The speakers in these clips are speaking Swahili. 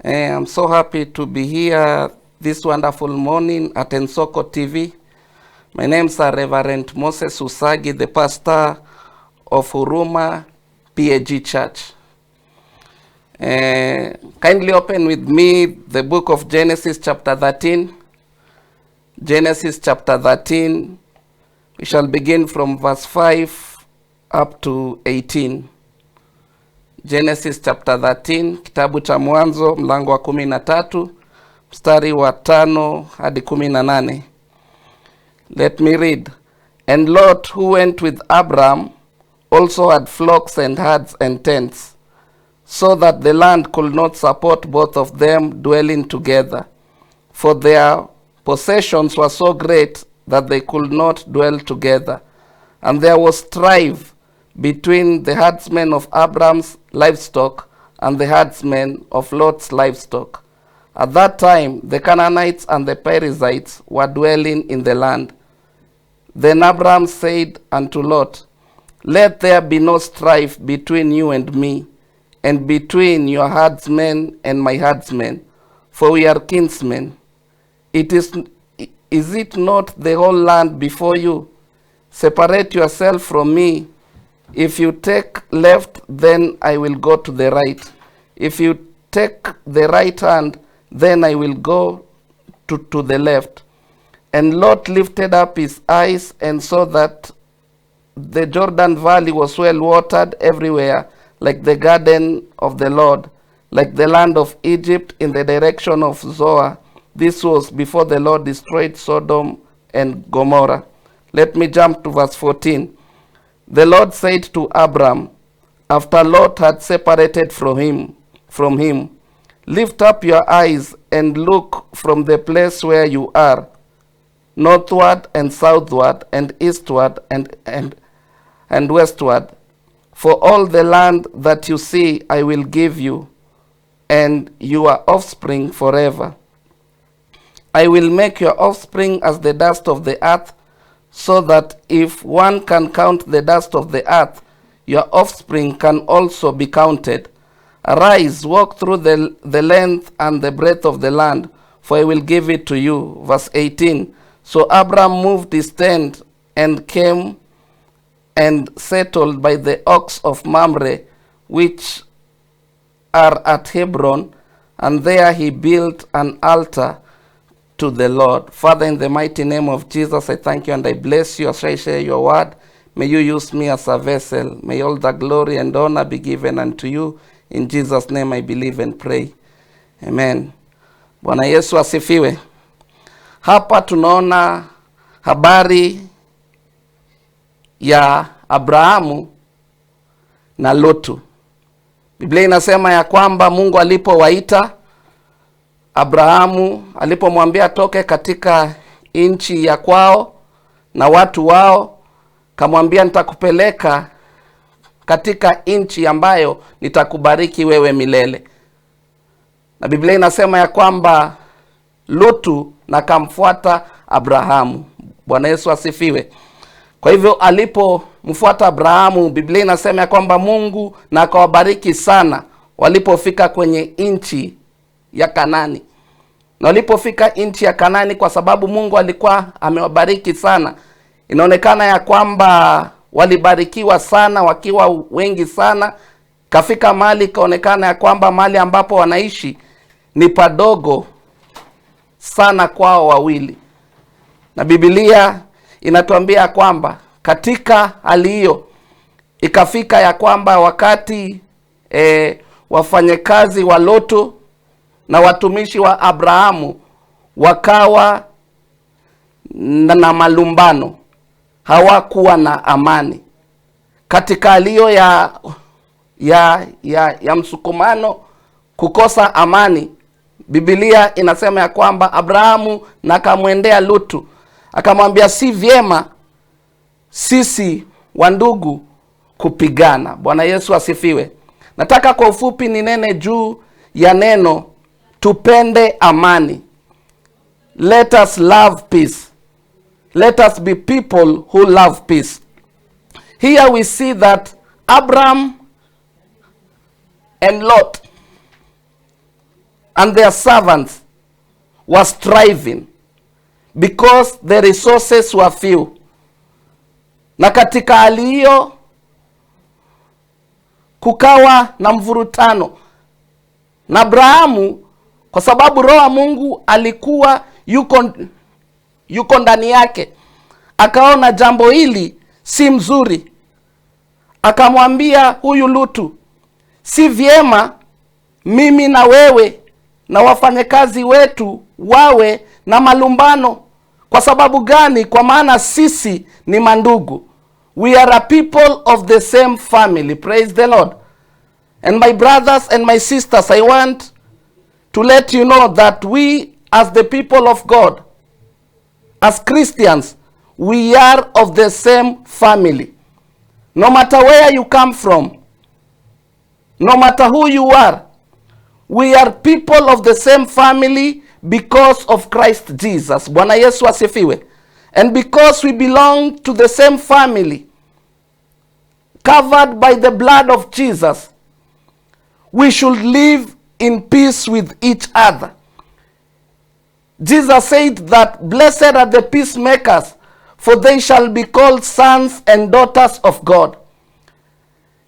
I'm so happy to be here this wonderful morning at Nsoko TV. My name is Reverend Moses Usagi, the pastor of Huruma PAG Church. Kindly open with me the book of Genesis chapter 13. Genesis chapter 13. We shall begin from verse 5 up to 18. Genesis chapter 13, kitabu cha Mwanzo mlango wa 13 mstari wa 5 hadi 18. Let me read. And Lot, who went with Abram, also had flocks and herds and tents, so that the land could not support both of them dwelling together. For their possessions were so great that they could not dwell together. And there was strife between the herdsmen of Abram's livestock and the herdsmen of Lot's livestock. At that time, the Canaanites and the Perizzites were dwelling in the land. Then Abram said unto Lot, "Let there be no strife between you and me, and between your herdsmen and my herdsmen, for we are kinsmen. Is it not the whole land before you? Separate yourself from me. If you take left, then I will go to the right. If you take the right hand, then I will go to the left." And Lot lifted up his eyes and saw that the Jordan Valley was well watered everywhere, like the garden of the Lord, like the land of Egypt in the direction of Zoar. This was before the Lord destroyed Sodom and Gomorrah. Let me jump to verse 14. The Lord said to Abram, after Lot had separated from him, "Lift up your eyes and look from the place where you are, northward and southward and eastward and westward. For all the land that you see I will give you, and your offspring forever. I will make your offspring as the dust of the earth, so that if one can count the dust of the earth, your offspring can also be counted. Arise, walk through the length and the breadth of the land, for I will give it to you." Verse 18. So Abram moved his tent and came and settled by the oaks of Mamre, which are at Hebron, and there he built an altar to the Lord. Father, in the mighty name of Jesus, I thank you and I bless you as I share your word. May you use me as a vessel. May all the glory and honor be given unto you. In Jesus' name I believe and pray. Amen. Bwana Yesu asifiwe. Hapa tunaona habari ya Abrahamu na Lutu. Biblia inasema ya kwamba Mungu alipowaita Abrahamu, alipomwambia atoke katika nchi ya kwao na watu wao, kamwambia, "Nitakupeleka katika nchi ambayo nitakubariki wewe milele." Na Biblia inasema ya kwamba Lutu na akamfuata Abrahamu. Bwana Yesu asifiwe. Kwa hivyo alipomfuata Abrahamu, Biblia inasema ya kwamba Mungu na akawabariki sana walipofika kwenye nchi ya Kanani. Na walipofika nchi ya Kanani, kwa sababu Mungu alikuwa amewabariki sana, inaonekana ya kwamba walibarikiwa sana wakiwa wengi sana. Kafika mahali ikaonekana ya kwamba mahali ambapo wanaishi ni padogo sana kwao wawili, na Biblia inatuambia kwamba katika hali hiyo ikafika ya kwamba wakati wafanyakazi wa Lotu na watumishi wa Abrahamu wakawa na malumbano, hawakuwa na amani katika hali hiyo ya msukumano, kukosa amani. Biblia inasema ya kwamba Abrahamu na akamwendea Lutu akamwambia, "Si vyema sisi wandugu kupigana." Bwana Yesu asifiwe. Nataka kwa ufupi ninene juu ya neno "tupende amani". Let us love peace. Let us be people who love peace. Here we see that Abraham and Lot and their servants were striving because the resources were few. Na katika hali hiyo kukawa na mvurutano. Na Abrahamu, kwa sababu Roho wa Mungu alikuwa yuko ndani yake, akaona jambo hili si mzuri. Akamwambia huyu Lutu, si vyema mimi na wewe na wafanyakazi wetu wawe na malumbano. Kwa sababu gani? Kwa maana sisi ni mandugu. We are a people of the same family. Praise the Lord. And my brothers and my sisters, I want to let you know that we, as the people of God, as Christians, we are of the same family. No matter where you come from, no matter who you are, we are people of the same family because of Christ Jesus. Bwana Yesu asifiwe. And because we belong to the same family, covered by the blood of Jesus, we should live in peace with each other. Jesus said that blessed are the peacemakers, for they shall be called sons and daughters of God.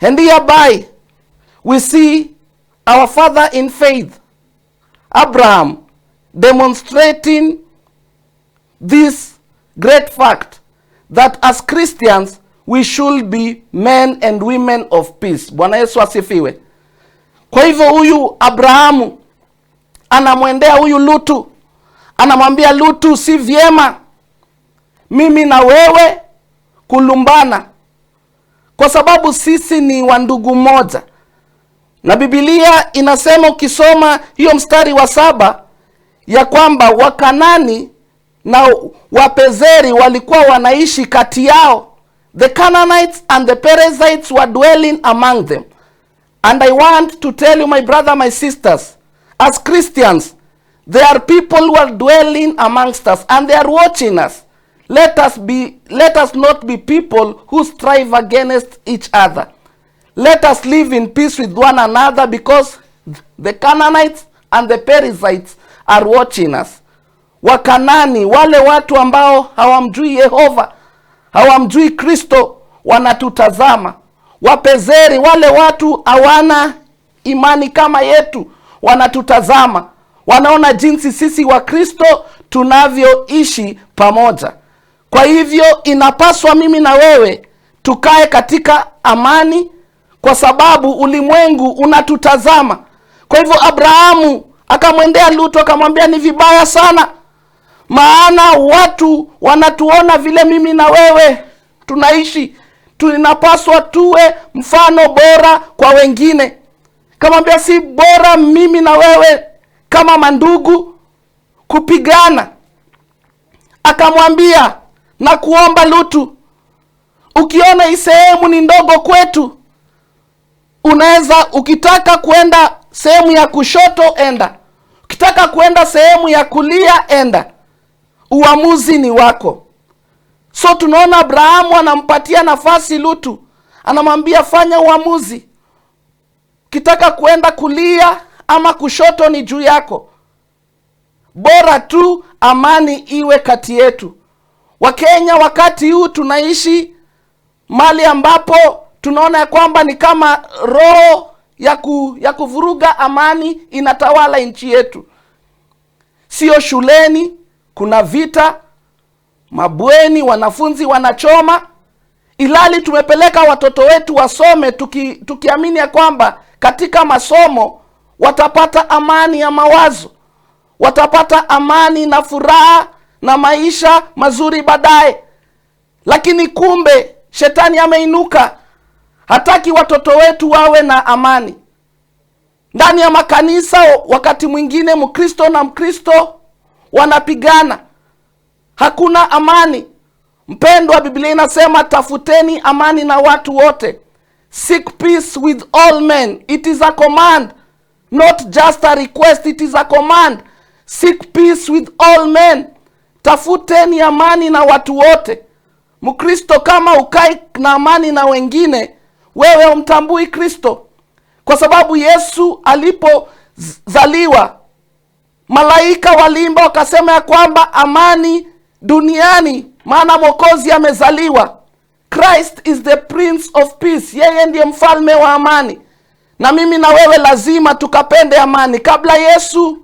And hereby we see our father in faith, Abraham, demonstrating this great fact that as Christians we should be men and women of peace. Bwana Yesu asifiwe. Kwa hivyo huyu Abrahamu anamwendea huyu Lutu, anamwambia Lutu, si vyema mimi na wewe kulumbana, kwa sababu sisi ni wa ndugu moja. Na Biblia inasema, ukisoma hiyo mstari wa 7, ya kwamba Wakanani na Wapezeri walikuwa wanaishi kati yao. The Canaanites and the Perizzites were dwelling among them. And I want to tell you, my brother, my sisters, as Christians, there are people who are dwelling amongst us and they are watching us. Let us not be people who strive against each other. Let us live in peace with one another, because the Canaanites and the Perizzites are watching us. Wakanani, wale watu ambao hawamjui Yehova, hawamjui Kristo, wanatutazama. Wapezeri, wale watu hawana imani kama yetu, wanatutazama. Wanaona jinsi sisi wa Kristo tunavyoishi pamoja. Kwa hivyo inapaswa mimi na wewe tukae katika amani, kwa sababu ulimwengu unatutazama. Kwa hivyo Abrahamu akamwendea Lutu akamwambia, ni vibaya sana, maana watu wanatuona vile mimi na wewe tunaishi. Tunapaswa tuwe mfano bora kwa wengine. Kamwambia, si bora mimi na wewe kama mandugu kupigana. Akamwambia, na kuomba Lutu, ukiona hii sehemu ni ndogo kwetu, unaweza, ukitaka kuenda sehemu ya kushoto enda, ukitaka kuenda sehemu ya kulia enda, uamuzi ni wako. So tunaona Abrahamu anampatia nafasi Lutu, anamwambia fanya uamuzi, ukitaka kuenda kulia ama kushoto ni juu yako, bora tu amani iwe kati yetu. Wakenya wakati huu tunaishi mali ambapo tunaona ya kwamba ni kama roho ya kuvuruga amani inatawala nchi yetu. Sio shuleni kuna vita, mabweni wanafunzi wanachoma, ilali tumepeleka watoto wetu wasome tukiamini ya kwamba katika masomo watapata amani ya mawazo, watapata amani na furaha na maisha mazuri baadaye. Lakini kumbe shetani ameinuka, hataki watoto wetu wawe na amani. Ndani ya makanisa wakati mwingine Mkristo na Mkristo wanapigana, hakuna amani. Mpendwa, Biblia inasema tafuteni amani na watu wote. Seek peace with all men. It is a command, not just a request. It is a command. Seek peace with all men. Tafuteni amani na watu wote. Mkristo kama ukai na amani na wengine, wewe umtambui Kristo. Kwa sababu Yesu alipozaliwa, Malaika waliimba wakasema ya kwamba amani duniani, maana Mwokozi amezaliwa. Christ is the Prince of Peace, yeye ndiye mfalme wa amani. Na mimi na wewe lazima tukapende amani. Kabla Yesu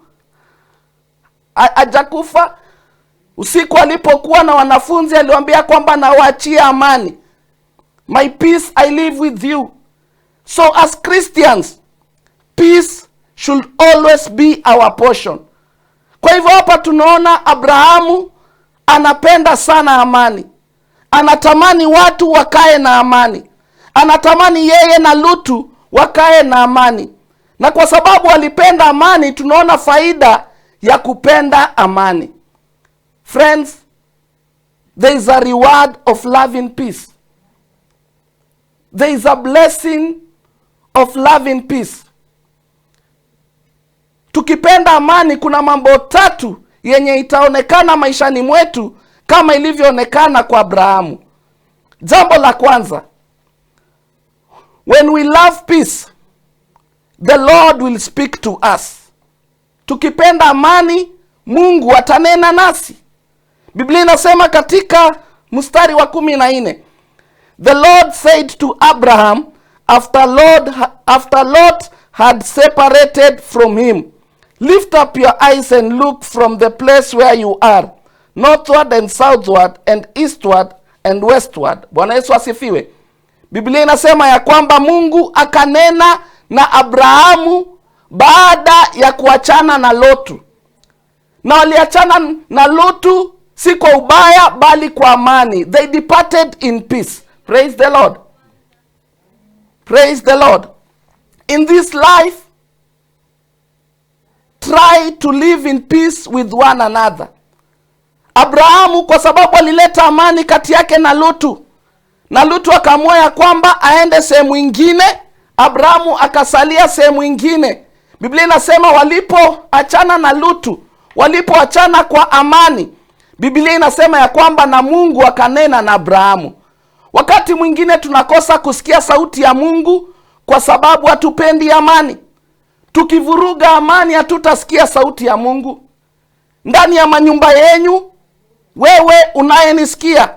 hajakufa, usiku alipokuwa na wanafunzi aliwaambia kwamba nawaachia amani. My peace I leave with you. So as Christians, peace should always be our portion. Kwa hivyo hapa tunaona Abrahamu anapenda sana amani. Anatamani watu wakae na amani. Anatamani yeye na Lutu wakae na amani. Na kwa sababu alipenda amani, tunaona faida ya kupenda amani. Friends, there is a reward of loving peace. There is a blessing of loving peace. Tukipenda amani, kuna mambo tatu yenye itaonekana maishani mwetu kama ilivyoonekana kwa Abrahamu. Jambo la kwanza, when we love peace, the Lord will speak to us. Tukipenda amani, Mungu atanena nasi. Biblia inasema katika mstari wa 14, the Lord said to Abraham after Lot had separated from him, lift up your eyes and look from the place where you are, northward and southward and eastward and westward. Bwana Yesu asifiwe. Biblia inasema ya kwamba Mungu akanena na Abrahamu baada ya kuachana na Lotu. Na waliachana na Lutu si kwa ubaya bali kwa amani. They departed in peace. Praise the Lord. Praise the Lord. In this life, try to live in peace with one another. Abrahamu kwa sababu alileta amani kati yake na Lutu, na Lutu akaamua ya kwamba aende sehemu ingine, Abrahamu akasalia sehemu ingine. Biblia inasema walipoachana na Lutu, walipoachana kwa amani, Biblia inasema ya kwamba na Mungu akanena na Abrahamu. Wakati mwingine tunakosa kusikia sauti ya Mungu kwa sababu hatupendi amani. Tukivuruga amani hatutasikia sauti ya Mungu. Ndani ya manyumba yenyu, wewe unayenisikia,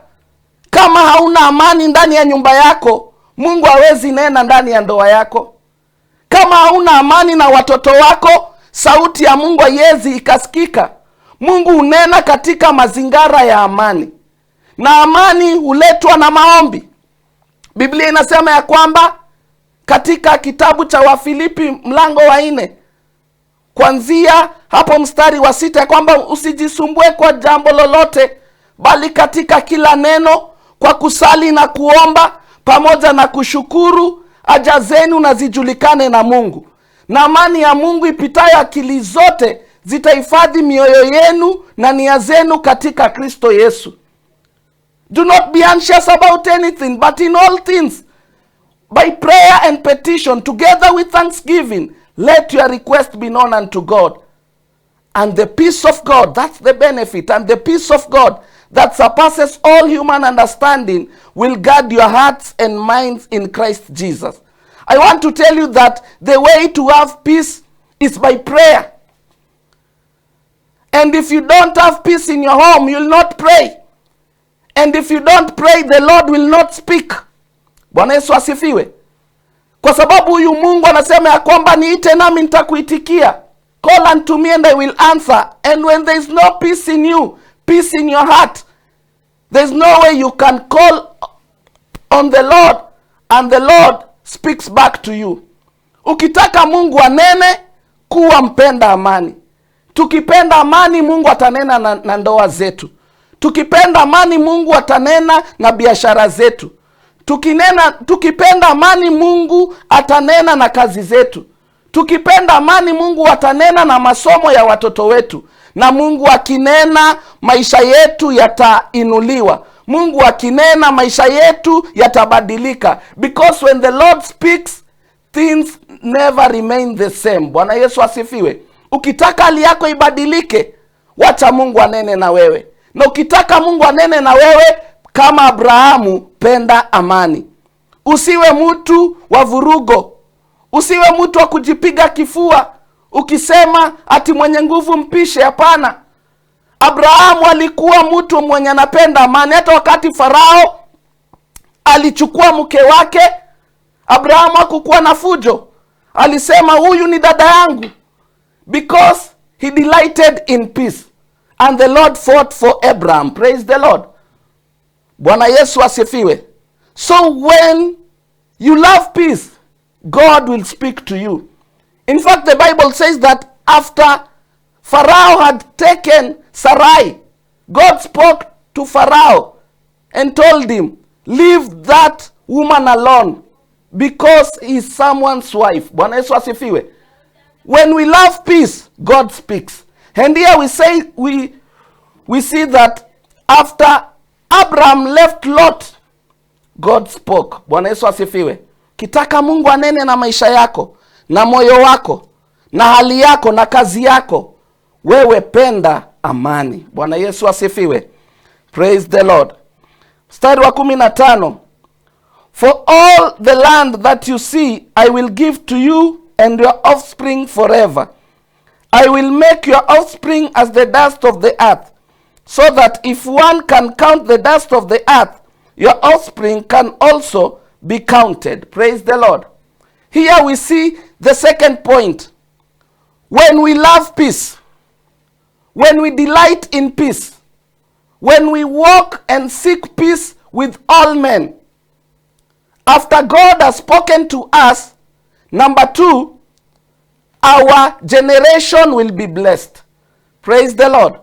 kama hauna amani ndani ya nyumba yako, Mungu hawezi nena ndani ya ndoa yako. Kama hauna amani na watoto wako, sauti ya Mungu haiwezi ikasikika. Mungu hunena katika mazingara ya amani, na amani huletwa na maombi. Biblia inasema ya kwamba katika kitabu cha Wafilipi mlango wa 4 kuanzia hapo mstari wa 6 ya kwamba usijisumbue kwa jambo lolote, bali katika kila neno kwa kusali na kuomba pamoja na kushukuru haja zenu na zijulikane na Mungu. Na amani ya Mungu ipitayo akili zote zitahifadhi mioyo yenu na nia zenu katika Kristo Yesu. Do not be anxious about anything, but in all things, by prayer and petition, together with thanksgiving, let your request be known unto God. And the peace of God, that's the benefit, and the peace of God that surpasses all human understanding will guard your hearts and minds in Christ Jesus. I want to tell you that the way to have peace is by prayer. And if you don't have peace in your home, you'll not pray. And if you don't pray, the Lord will not speak. Bwana Yesu asifiwe. Kwa sababu huyu Mungu anasema ya kwamba niite nami nitakuitikia. Call unto me and I will answer. And when there is no peace in you, peace in your heart, there is no way you can call on the Lord and the Lord speaks back to you. Ukitaka Mungu anene, kuwa mpenda amani. Tukipenda amani, Mungu atanena na ndoa zetu. Tukipenda amani, Mungu atanena na biashara zetu. Tukipenda amani, Mungu atanena na kazi zetu. Tukipenda amani, Mungu atanena na masomo ya watoto wetu. Na Mungu akinena, maisha yetu yatainuliwa. Mungu akinena, maisha yetu yatabadilika. Because when the Lord speaks, things never remain the same. Bwana Yesu asifiwe. Ukitaka hali yako ibadilike, wacha Mungu anene na wewe. Na ukitaka Mungu anene na wewe, kama Abrahamu, penda amani. Usiwe mtu wa vurugo. Usiwe mtu wa kujipiga kifua. Ukisema ati mwenye nguvu mpishe, hapana. Abrahamu alikuwa mtu mwenye anapenda amani. Hata wakati Farao alichukua mke wake, Abrahamu hakukuwa na fujo. Alisema, "Huyu ni dada yangu," because he delighted in peace and the Lord fought for Abraham. Praise the Lord. Bwana Yesu asifiwe. So when you love peace, God will speak to you. In fact, the Bible says that after Pharaoh had taken Sarai, God spoke to Pharaoh and told him, "Leave that woman alone because he's someone's wife." Bwana Yesu asifiwe. When we love peace, God speaks. And here we see that after Abraham left Lot, God spoke. Bwana Yesu asifiwe. Ukitaka Mungu anene na maisha yako na moyo wako na hali yako na kazi yako, wewe penda amani. Bwana Yesu asifiwe. Praise the Lord. Mstari wa 15. "For all the land that you see I will give to you and your offspring forever. I will make your offspring as the dust of the earth, so that if one can count the dust of the earth, your offspring can also be counted." Praise the Lord. Here we see the second point. When we love peace, when we delight in peace, when we walk and seek peace with all men, after God has spoken to us, number two, our generation will be blessed. Praise the Lord.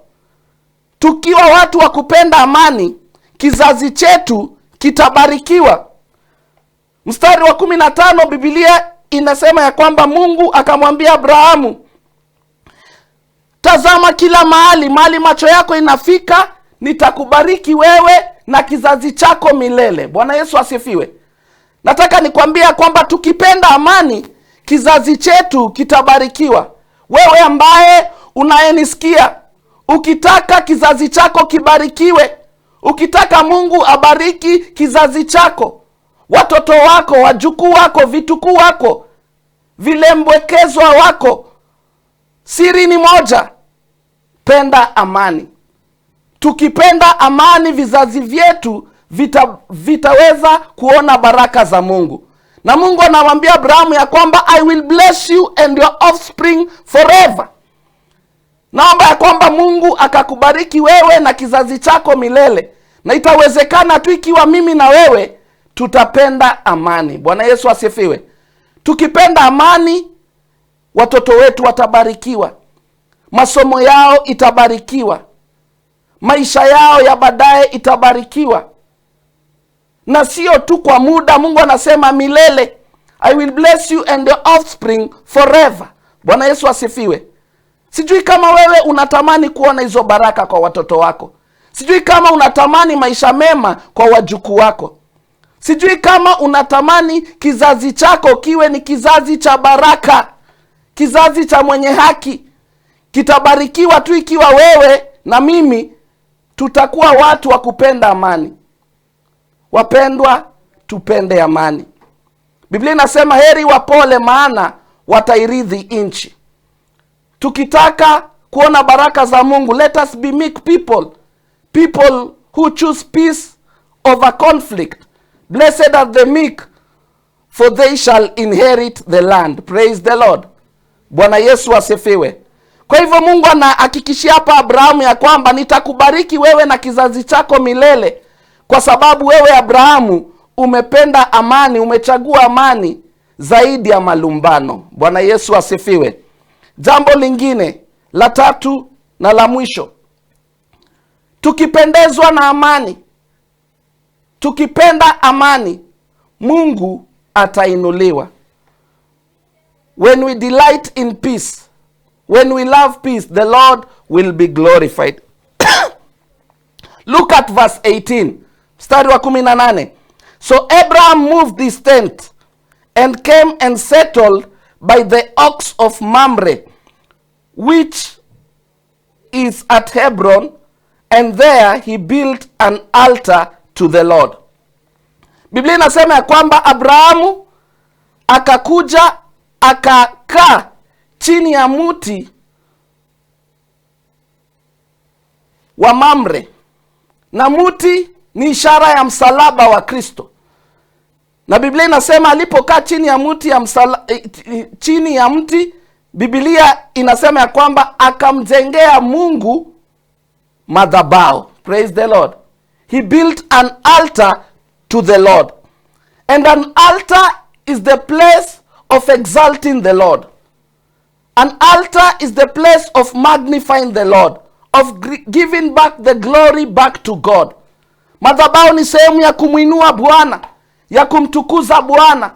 Tukiwa watu wa kupenda amani, kizazi chetu kitabarikiwa. Mstari wa 15, Biblia inasema ya kwamba Mungu akamwambia Abrahamu, "Tazama kila mahali, mahali macho yako inafika, nitakubariki wewe na kizazi chako milele." Bwana Yesu asifiwe. Nataka nikwambia kwamba tukipenda amani, kizazi chetu kitabarikiwa. Wewe ambaye unayenisikia, ukitaka kizazi chako kibarikiwe, ukitaka Mungu abariki kizazi chako, watoto wako, wajukuu wako, vitukuu wako, vilembwekezwa wako, siri ni moja: penda amani. Tukipenda amani, vizazi vyetu vitaweza kuona baraka za Mungu. Na Mungu anamwambia Abrahamu ya kwamba, "I will bless you and your offspring forever." Naomba ya kwamba Mungu akakubariki wewe na kizazi chako milele, na itawezekana tu ikiwa mimi na wewe tutapenda amani. Bwana Yesu asifiwe. Tukipenda amani, watoto wetu watabarikiwa, masomo yao itabarikiwa, maisha yao ya baadaye itabarikiwa, na sio tu kwa muda. Mungu anasema milele, "I will bless you and your offspring forever." Bwana Yesu asifiwe. Sijui kama wewe unatamani kuona hizo baraka kwa watoto wako. Sijui kama unatamani maisha mema kwa wajukuu wako. Sijui kama unatamani kizazi chako kiwe ni kizazi cha baraka, kizazi cha mwenye haki. Kitabarikiwa tu ikiwa wewe na mimi tutakuwa watu wa kupenda amani. Wapendwa, tupende amani. Biblia inasema, "Heri wapole, maana watairithi nchi." Tukitaka kuona baraka za Mungu, let us be meek people, people who choose peace over conflict. "Blessed are the meek, for they shall inherit the land." Praise the Lord. Bwana Yesu asifiwe. Kwa hivyo Mungu anahakikishia hapa Abrahamu ya kwamba nitakubariki wewe na kizazi chako milele, kwa sababu wewe Abrahamu umependa amani, umechagua amani zaidi ya malumbano. Bwana Yesu asifiwe. Jambo lingine la tatu na la mwisho, tukipendezwa na amani, tukipenda amani, Mungu atainuliwa. When we delight in peace, when we love peace, the Lord will be glorified. Look at verse 18, mstari wa 18. "So Abraham moved his tent and came and settled by the oaks of Mamre, which is at Hebron, and there he built an altar to the Lord." Biblia inasema ya kwamba Abrahamu akakuja akakaa chini ya mti wa Mamre. chini ya mti wa Mamre, na mti ni ishara ya msalaba wa Kristo. Na Biblia inasema alipokaa chini ya mti ya chini ya mti, Biblia inasema ya kwamba akamjengea Mungu madhabahu. Praise the Lord. He built an altar to the Lord. And an altar is the place of exalting the Lord. An altar is the place of magnifying the Lord, of giving back the glory back to God. Madhabahu ni sehemu ya kumuinua Bwana, ya kumtukuza Bwana,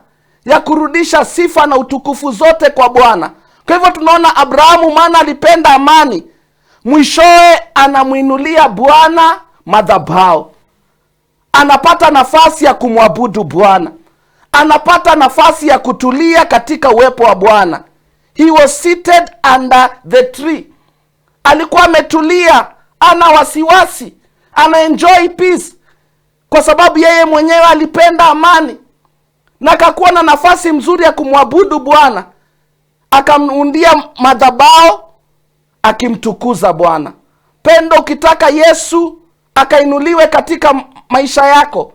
ya kurudisha sifa na utukufu zote kwa Bwana. Kwa hivyo tunaona Abrahamu, maana alipenda amani, mwishowe anamuinulia Bwana madhabahu. Anapata nafasi ya kumwabudu Bwana, anapata nafasi ya kutulia katika uwepo wa Bwana. He was seated under the tree. Alikuwa ametulia, ana wasiwasi, ana enjoy peace, kwa sababu yeye mwenyewe alipenda amani, na akakuwa na nafasi mzuri ya kumwabudu Bwana. Akamundia madhabahu akimtukuza Bwana. Pendo, ukitaka Yesu akainuliwe katika maisha yako,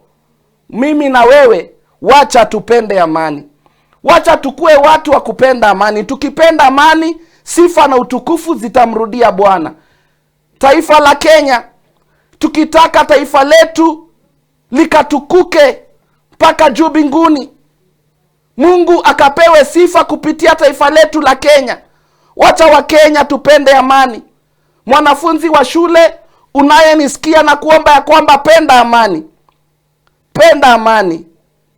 mimi na wewe, wacha tupende amani. Wacha tukue watu wa kupenda amani. Tukipenda amani, sifa na utukufu zitamrudia Bwana. Taifa la Kenya, tukitaka taifa letu likatukuke mpaka juu mbinguni, Mungu akapewe sifa kupitia taifa letu la Kenya, wacha wa Kenya tupende amani. Mwanafunzi wa shule unayenisikia na kuomba ya kwamba penda amani, penda amani.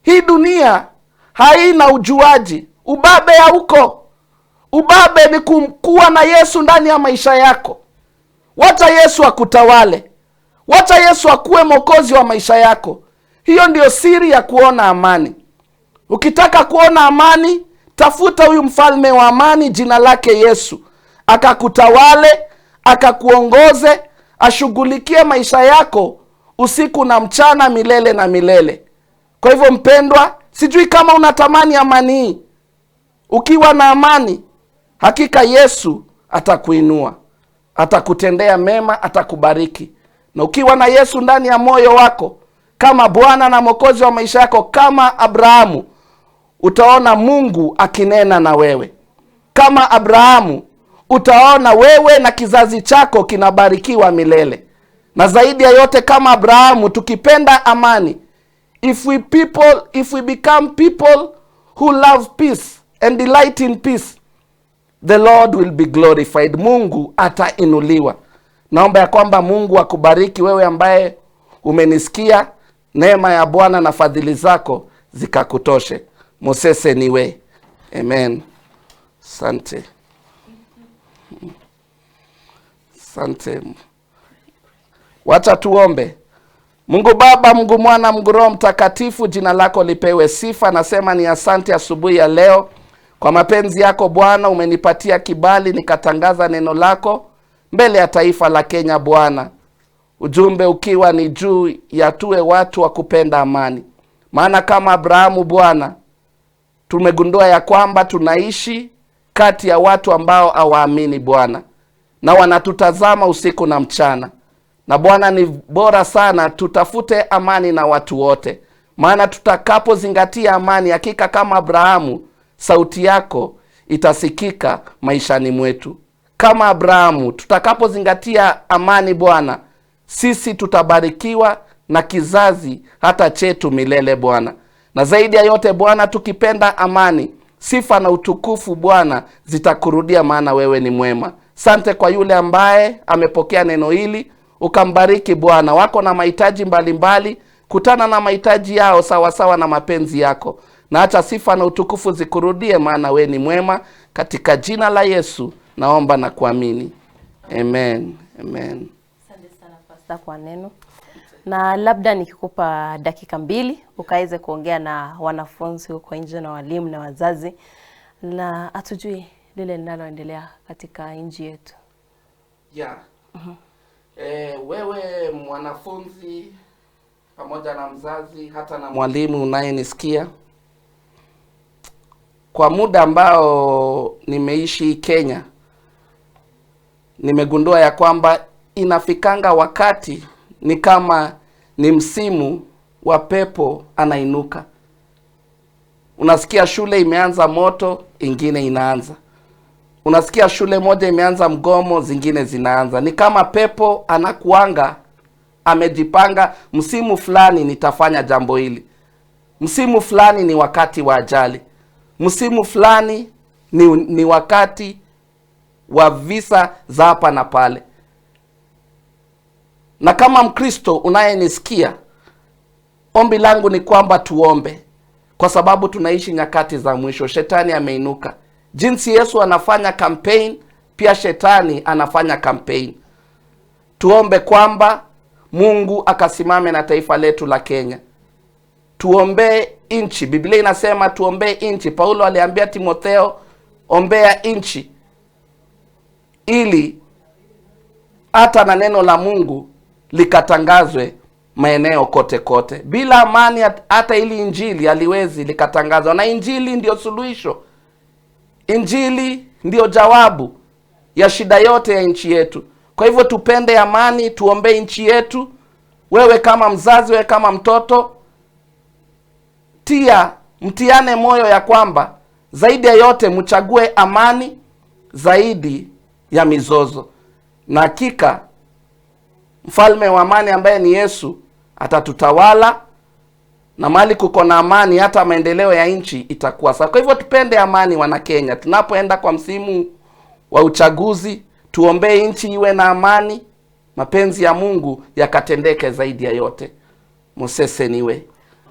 Hii dunia haina ujuaji, ubabe hauko. Ubabe ni kuwa na Yesu ndani ya maisha yako. Wacha Yesu akutawale, wacha Yesu akuwe mwokozi wa maisha yako. Hiyo ndiyo siri ya kuona amani. Ukitaka kuona amani, tafuta huyu mfalme wa amani, jina lake Yesu, akakutawale, akakuongoze, ashughulikie maisha yako usiku na mchana, milele na milele. Kwa hivyo mpendwa, sijui kama unatamani amani hii. Ukiwa na amani, hakika Yesu atakuinua, atakutendea mema, atakubariki. Na ukiwa na Yesu ndani ya moyo wako kama Bwana na Mwokozi wa maisha yako, kama Abrahamu, utaona Mungu akinena na wewe. Kama Abrahamu, utaona wewe na kizazi chako kinabarikiwa milele. Na zaidi ya yote, kama Abrahamu, tukipenda amani, if we become people who love peace and delight in peace, the Lord will be glorified. Mungu atainuliwa. Naomba ya kwamba Mungu akubariki wewe ambaye umenisikia. Neema ya Bwana na fadhili zako zikakutoshe. Mosese niwe. Amen. Asante. Asante. Wacha tuombe. Mungu Baba, Mungu Mwana, Mungu Roho Mtakatifu, jina lako lipewe sifa. Nasema ni asante asubuhi ya leo. Kwa mapenzi yako Bwana umenipatia kibali nikatangaza neno lako mbele ya taifa la Kenya Bwana. Ujumbe ukiwa ni juu ya tuwe watu wa kupenda amani. Maana kama Abrahamu Bwana, tumegundua ya kwamba tunaishi kati ya watu ambao hawaamini Bwana, na wanatutazama usiku na mchana. Na Bwana, ni bora sana tutafute amani na watu wote. Maana tutakapozingatia amani, hakika kama Abrahamu, sauti yako itasikika maishani mwetu. Kama Abrahamu, tutakapozingatia amani Bwana, sisi tutabarikiwa na kizazi hata chetu milele Bwana. Na zaidi ya yote Bwana, tukipenda amani, sifa na utukufu Bwana zitakurudia, maana wewe ni mwema. Sante kwa yule ambaye amepokea neno hili, ukambariki Bwana. Wako na mahitaji mbalimbali, kutana na mahitaji yao sawa sawa na mapenzi yako. Na acha sifa na utukufu zikurudie, maana wewe ni mwema. Katika jina la Yesu naomba na kuamini. Amen. Amen. Asante sana Pastor kwa neno. Na labda nikikupa dakika 2 ukaweze kuongea na wanafunzi huko nje na walimu na wazazi, na hatujui lile linaloendelea katika nchi yetu. Yeah. Wewe mwanafunzi pamoja na mzazi hata na mwalimu unayenisikia, Kwa muda ambao nimeishi Kenya, nimegundua ya kwamba inafikanga wakati ni kama ni msimu wa pepo anainuka. Unasikia shule imeanza moto, ingine inaanza. Unasikia shule moja imeanza mgomo, zingine zinaanza. Ni kama pepo anakuanga amejipanga, msimu fulani nitafanya jambo hili, msimu fulani ni wakati wa ajali, msimu fulani ni wakati wa visa za hapa na pale. Na kama Mkristo unayenisikia, ombi langu ni kwamba tuombe, kwa sababu tunaishi nyakati za mwisho. Shetani ameinuka. Jinsi Yesu anafanya campaign, pia shetani anafanya campaign. Tuombe kwamba Mungu akasimame na taifa letu la Kenya. Tuombee nchi. Biblia inasema tuombee nchi. Paulo aliambia Timotheo, ombea nchi ili hata na neno la Mungu likatangazwe maeneo kote kote. Bila amani hata ili injili haliwezi likatangazwa, na injili ndio suluhisho. Injili ndio jawabu ya shida yote ya nchi yetu. Kwa hivyo tupende amani, tuombee nchi yetu. Wewe kama mzazi, wewe kama mtoto, mtiane moyo ya kwamba zaidi ya yote mchague amani zaidi ya mizozo. Na hakika mfalme wa amani ambaye ni Yesu atatutawala, na mali kuko na amani hata maendeleo ya nchi itakuwa sawa. Kwa hivyo tupende amani, wana Kenya. Tunapoenda kwa msimu wa uchaguzi, tuombee nchi iwe na amani, mapenzi ya Mungu yakatendeke zaidi ya yote. Mosese niwe.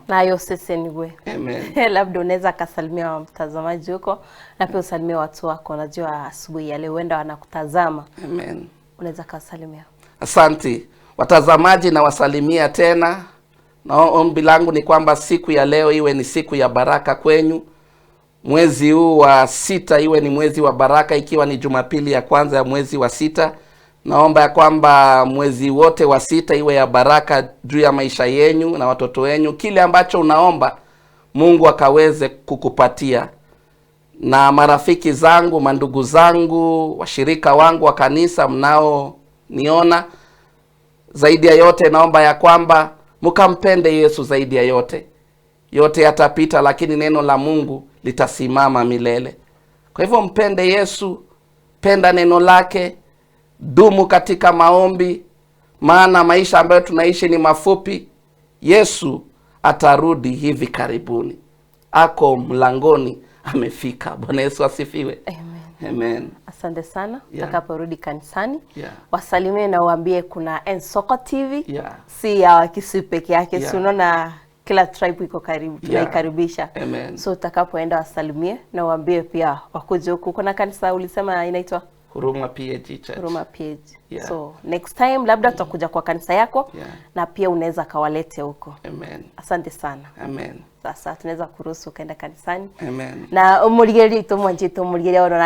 Nayo sese niwe. Amen. Labda unaweza kasalimia mtazamaji huko na pia usalimie watu wako. Najua asubuhi ya leo huenda wanakutazama. Amen. Unaweza kasalimia. Asante watazamaji, na wasalimia tena, na ombi langu ni kwamba siku ya leo iwe ni siku ya baraka kwenyu. Mwezi huu wa 6 iwe ni mwezi wa baraka, ikiwa ni Jumapili ya kwanza ya mwezi wa 6. Naomba ya kwamba mwezi wote wa 6 iwe ya baraka juu ya maisha yenyu na watoto wenyu. Kile ambacho unaomba Mungu akaweze kukupatia. Na marafiki zangu, mandugu zangu, washirika wangu wa kanisa mnao niona, zaidi ya yote naomba ya kwamba mkampende Yesu zaidi ya yote. Yote yatapita, lakini neno la Mungu litasimama milele. Kwa hivyo mpende Yesu, penda neno lake, dumu katika maombi, maana maisha ambayo tunaishi ni mafupi. Yesu atarudi hivi karibuni, ako mlangoni, amefika. Bwana Yesu asifiwe. Amen. Amen. Asante sana. Yeah. Utakaporudi kanisani, Yeah. wasalimie na uambie kuna Ensoko TV. Yeah. Si ya Wakisii peke yake. Yeah. Si unaona kila tribe iko karibu, Yeah. tunaikaribisha. Amen. So utakapoenda wasalimie na uambie pia wakuje huku. Kuna kanisa ulisema inaitwa Huruma PAG Church. Huruma PAG. Yeah. So next time labda tutakuja kwa kanisa yako. Yeah. Na pia unaweza kawalete huko. Amen. Asante sana. Amen. Sasa tunaweza kuruhusu ukaenda kanisani. Amen. Na umurigerie tumwanjie tumurigerie ona.